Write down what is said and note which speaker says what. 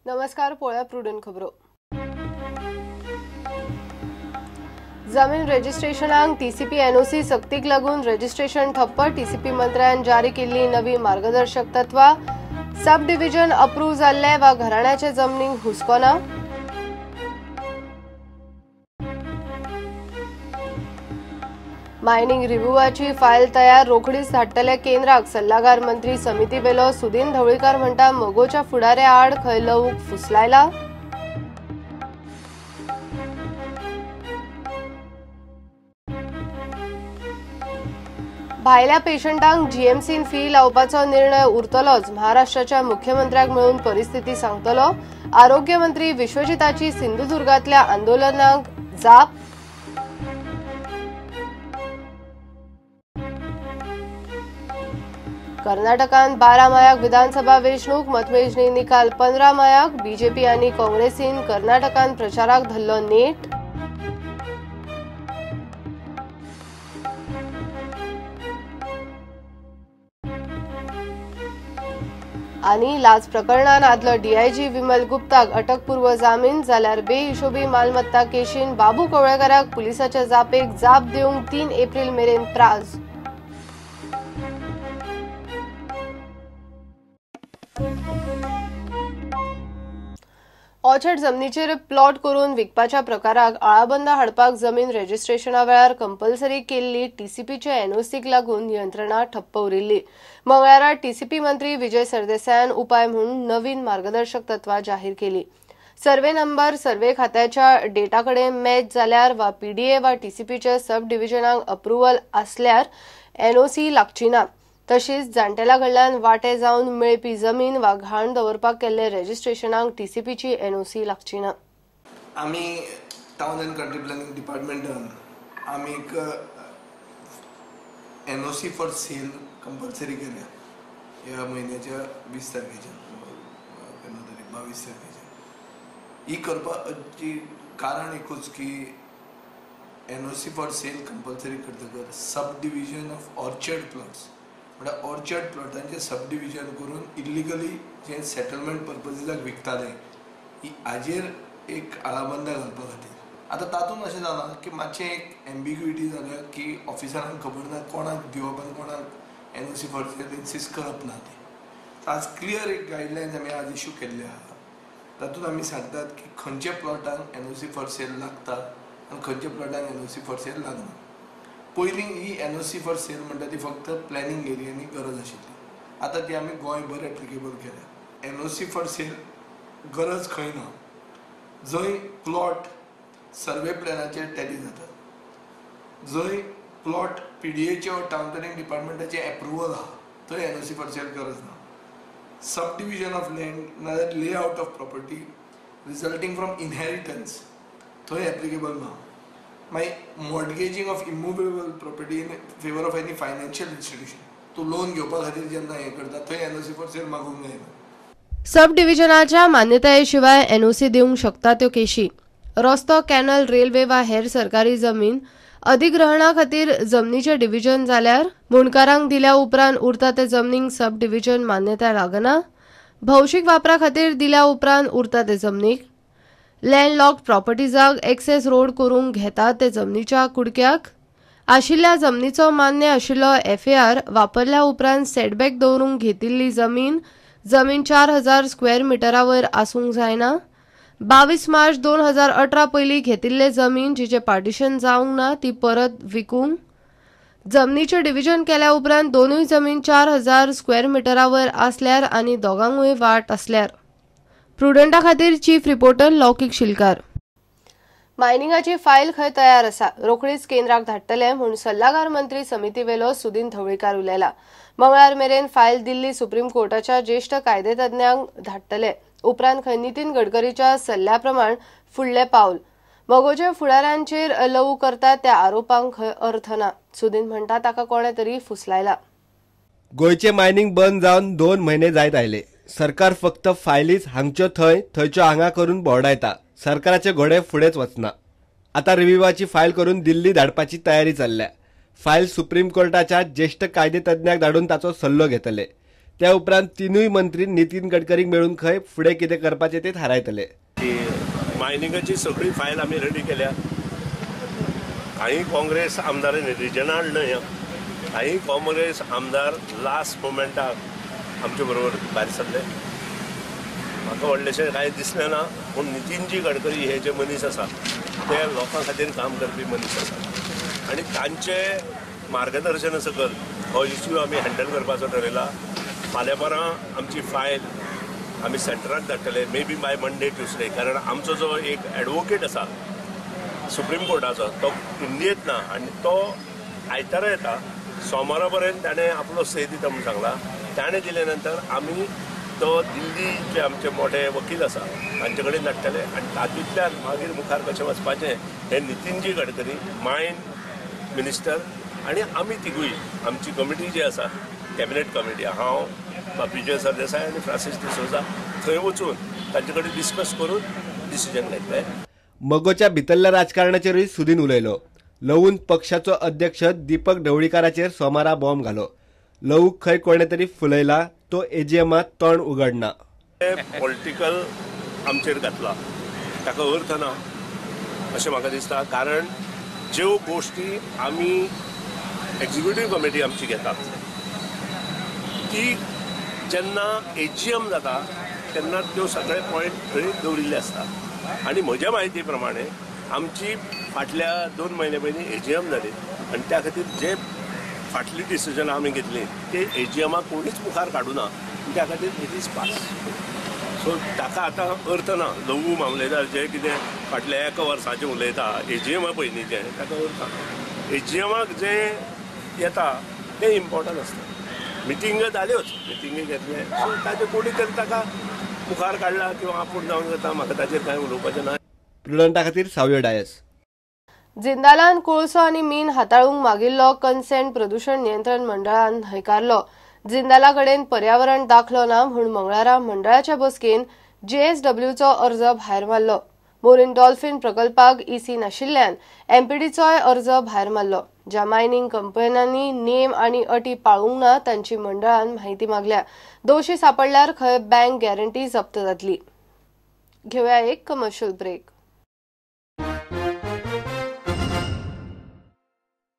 Speaker 1: नमस्कार, पळया प्रुडंट खबरो. जमीन रजिस्ट्रेशनाक टीसीपी एनओसी सक्तीक लागून रजिस्ट्रेशन ठप्प. टीसीपी मंत्र्यान जारी केल्ली नवी मार्गदर्शक तत्वा. सब डिव्हिजन अप्रूव्ह जाल्ले वा घराण्याचे जमनीक हुस्को ना. मायनिंग रिव्ह्यूवाची फायल तयार, रोखडीच धाडटले केंद्राक. सल्लागार मंत्री समितीवेलो सुदीन ढवळीकार म्हणटा मगोच्या फुडाऱ्या आड खंय लवूक फुसलायला. भायल्या पेशंटांक जीएमसीन फी लावपाचो निर्णय उरतलोच. महाराष्ट्राच्या मुख्यमंत्र्याक मेळून परिस्थिती सांगतलो. आरोग्य मंत्री विश्वजिताची सिंधुदुर्गातल्या आंदोलनाक जाप. कर्नाटकान 12 मायाक विधानसभा वेंचणूक, मतमेजणी निकाल 15 मायाक. बीजेपी आनी काँग्रेसीन कर्नाटकान प्रचाराक धरलो नेट. आनी लाच प्रकरणान आदलो डीआयजी विमल गुप्ताक अटकपूर्व जामीन, जाल्यार बेहिशोबी मालमत्ता केशीन बाबू कवळेकाराक पुलिसाच्या जापेक जाप दिवंक 3 एप्रिल मेरेन त्रास. ऑर्चर्ड जमनीचेर प्लॉट करून विकपाच्या प्रकाराक आळाबंदा हाडपाक जमीन रजिस्ट्रेशना वेळार कंपल्सरी केल्ली टीसीपीच्या एनओसीक लागून नियंत्रणा ठप्प उरिल्ली. मंगळारा टीसीपी मंत्री विजय सरदेसायान उपाय म्हूण नवीन मार्गदर्शक तत्वां जाहीर केली. सर्वे नंबर सर्वे खात्याच्या डेटा कडेन मॅच जाल्यार वा पीडीए वा टीसीपीच्या सब डिव्हिजनाक अप्रुव्हल आसल्यार एनओसी लागची ना. तशीच जाण्टेल्या कडल्यान वांटे जावन मेळपी जमीन वा घाण दवरपाक केल्ले रजिस्ट्रेशनाक टीसीपीची एनओसी लागची ना.
Speaker 2: आमी टावन अँड कंट्री प्लॅनिंग डिपार्टमेंटान आमी एक एनओसी फॉर सेल कंपल्सरी केल्या ह्या म्हयन्याच्या 20 तारखेच्यान, केन्ना तारीख 22 तारखेच्यान. ही करपाची कारण एकूच की एनओसी फॉर सेल कंपल्सरी करतकच sub division of orchard plots म्हळ्यार ऑर्चर्ड प्लॉटांचे सब डिविजन करून इल्लिगली जे सेटलमेंट पर्पजीसाक विकताले ही हाजेर एक आळाबंदा घालपा खातीर. आतां तातूंत अशें जालां की मातशें एक एम्बिग्युइटी जाल्या की ऑफिसरांक खबर ना कोणाक दिवप आनी कोणाक एनओसी फॉर सेल इन्सिस्ट करप ना. तें आज क्लियर एक गायडलायन्स आमी आज इशू केल्ले आहा. तातूंत आमी सांगतात की खंयच्या प्लॉटांक एनओसी फॉर सेल लागता आनी खंयच्या प्लॉटांक एनओसी फॉर सेल लागना. पयलीं ही एनओसी फॉर सेल म्हणटा ती फक्त प्लॅनिंग एरियांनी गरज आशिल्ली, आतां ती आमी गोंयभर एप्लिकेबल केल्या. एनओसी फॉर सेल गरज खंय ना, जंय प्लॉट सर्वे प्लॅनाचेर टॅली जाता, जंय प्लॉट पीडीएचे वा टावन प्लॅनिंग डिपार्टमेंटाचें एप्रुवल आहा थंय एनओसी फॉर सेल गरज ना. सब डिविजन ऑफ लँड नाजाल्यार layout of property resulting from inheritance थंय एप्लिकेबल ना. मागीर mortgaging of immovable property in favour of any financial institution, तूं लोन घेवपा खातीर जेन्ना हें करता थंय एनओसी फॉर सेल मागूंक जायना.
Speaker 1: सब डिव्हिजनाच्या मान्यताये शिवाय एनओसी दिवंक शकता त्यो केशी. रस्तो, कॅनल, रेल्वे वा हेर सरकारी जमीन अधिग्रहणा खातीर जमनीचें डिव्हिजन जाल्यार मुंडकारांक दिल्या उपरांत उरता ते जमनीक सब डिव्हिजन मान्यताय लागना. भौशीक वापरा खातीर दिल्या उपरांत उरता ते जमनीक. लँडलॉक प्रॉपर्टीजाक एक्सेस रोड करूंक घेता ते जमनीच्या कुडक्याक. आशिल्ल्या जमनीचो मान्य आशिल्लो एफएआर वापरल्या उपरांत सेटबॅक दवरूंक घेतिल्ली जमीन, जमीन 4000 स्क्वेअर मिटरा वयर आसूंक जायना. 22 मार्च 2018 पयलीं घेतिल्ले जमीन जिचें पार्टिशन जावंक ना ती परत विकूंक. जमनीचें डिव्हिजन केल्या उपरांत दोनूय जमीन 4000 स्क्वेअर मिटरा वयर आसल्यार आनी दोगांकूय वाट आसल्यार. प्रुडंटा खातीर चीफ रिपोर्टर लौकीक शिलकार. मायनिंगाची फायल खंय तयार आसा, रोखडीच केंद्राक धाडटले म्हूण सल्लागार मंत्री समितीवेलो सुदीन ढवळीकार उलयला. मंगळार मेरेन फायल दिल्ली सुप्रीम कोर्टाच्या ज्येष्ठ कायदेतज्ञांक धाडटले. उपरांत खंय नितीन गडकरीच्या सल्ल्या प्रमाण फुडलें पावल. मगोच्या फुडाऱ्यांचेर लवू करता त्या आरोपांक खंय अर्थ ना. सुदीन म्हणटा ताका कोणे तरी फुसलायला.
Speaker 3: गोंयचें मायनिंग बंद जावन 2 म्हयने जायत आयले. सरकार फक्त फायलीच हांगच्यो थंय, थंयच्यो हांगा करून भोंवडायता. सरकाराचे घोडे फुडेंच वचना. आतां रिव्ह्यूवाची फायल करून दिल्ली धाडपाची तयारी चल्ल्या. फायल सुप्रीम कोर्टाच्या ज्येष्ठ कायदेतज्ञाक धाडून ताचो सल्लो घेतले. त्या उपरांत तिनूय मंत्री नितीन गडकरीक मेळून खंय फुडें कितें करपाचें ते थारायतले.
Speaker 4: मायनिंगाची सगळी फायल आमी रेडी केल्या. काही काँग्रेस आमदारांनी रिजनाल्ड न्हय, काही काँग्रेस आमदार लास्ट मोमेंटाक आमचे बरोबर भायर सरले. म्हाका व्हडलेशें कांय दिसलें ना, पूण नितीनजी गडकरी हे जे मनीस आसा ते लोकां खातीर काम करपी मनीस आसा आनी तांचे मार्गदर्शना सकयल हो इश्यू आमी हँडल करपाचो ठरयला. फाल्यां परां आमची फायल आमी सेंटराक धाडटले, maybe by Monday Tuesday, कारण आमचो जो एक एडवोकेट आसा सुप्रीम कोर्टाचो तो इंडियेंत ना आनी तो आयतारा येता. सोमारा पर्यंत ताणें आपलो सही दिता म्हूण सांगला. ताणें दिले नंतर आमी तो दिल्लीचे आमचे मोठे वकील आसा तांचे कडेन धाडटले आनी तातूंतल्यान मागीर मुखार कशें वचपाचें हें नितीनजी गडकरी मायन मिनिस्टर आनी आमी तिगूय आमची कमिटी जी आसा कॅबिनेट कमिटी, हांव, विजय सरदेसाय आनी फ्रांसीस डिसोजा, थंय वचून तांचे कडेन डिस्कस करून डिसिजन घेतले.
Speaker 3: मगोच्या भितरल्या राजकारणाचेरूय सुदीन उलयलो. लवून पक्षाचो अध्यक्ष दीपक ढवळीकाराचेर सोमारा बॉम्ब घालो. लवूक खंय कोणे तरी फुलयला, तो एजीएमात तोंड उगडना.
Speaker 4: पॉलिटिकल आमचेर घातला ताका अर्थ ना अशें म्हाका दिसता, कारण ज्यो गोश्टी आमी एक्झिक्युटीव कमिटी आमची घेतात ती जेन्ना एजीएम जाता तेन्ना त्यो सगळे पॉयंट थंय दवरिल्ले आसता. आनी म्हज्या म्हायती प्रमाणे आमची फाटल्या 2 म्हयन्या पयलीं एजीएम जाली आनी त्या खातीर जे फाटली डिसिजन आमी घेतली ते एजीएमाक कोणीच मुखार काडूना, त्या खातीर it is pass. सो ताका आतां अर्थ ना. लवू मामलेदार जे कितें फाटल्या एका वर्साचें उलयता एजीएमा पयलींचें, ताका अर्थ ना. एजीएमाक जें येता तें इम्पॉर्टंट आसता. मिटिंग जाल्योच, मिटिंगी घेतले, सो ताजे कोणी तरी ताका मुखार काडला किंवा आपूण जावन जाता, म्हाका ताचेर कांय उलोवपाचें ना.
Speaker 3: प्रुडंटा खातीर सावयो डायस.
Speaker 1: जिंदालान कोळसो आनी मीन हाताळूंक मागिल्लो कन्सेंट प्रदूषण नियंत्रण मंडळान न्हयकारलो. जिंदाला कडेन पर्यावरण दाखलो ना म्हूण मंगळारा मंडळाच्या बसकेन जेएसडब्ल्यूचो अर्ज भायर मारलो. मोरीन डॉल्फिन प्रकल्पाक ईसी नाशिल्ल्यान एमपीडीचोय अर्ज भायर मारलो. ज्या मायनिंग कंपन्यांनी नेम आनी अटी पाळूंक ना तांची मंडळान म्हायती मागल्या. दोशी सापडल्यार खंय बँक गॅरंटी जप्त जातली. घेवया एक कमर्शियल ब्रेक.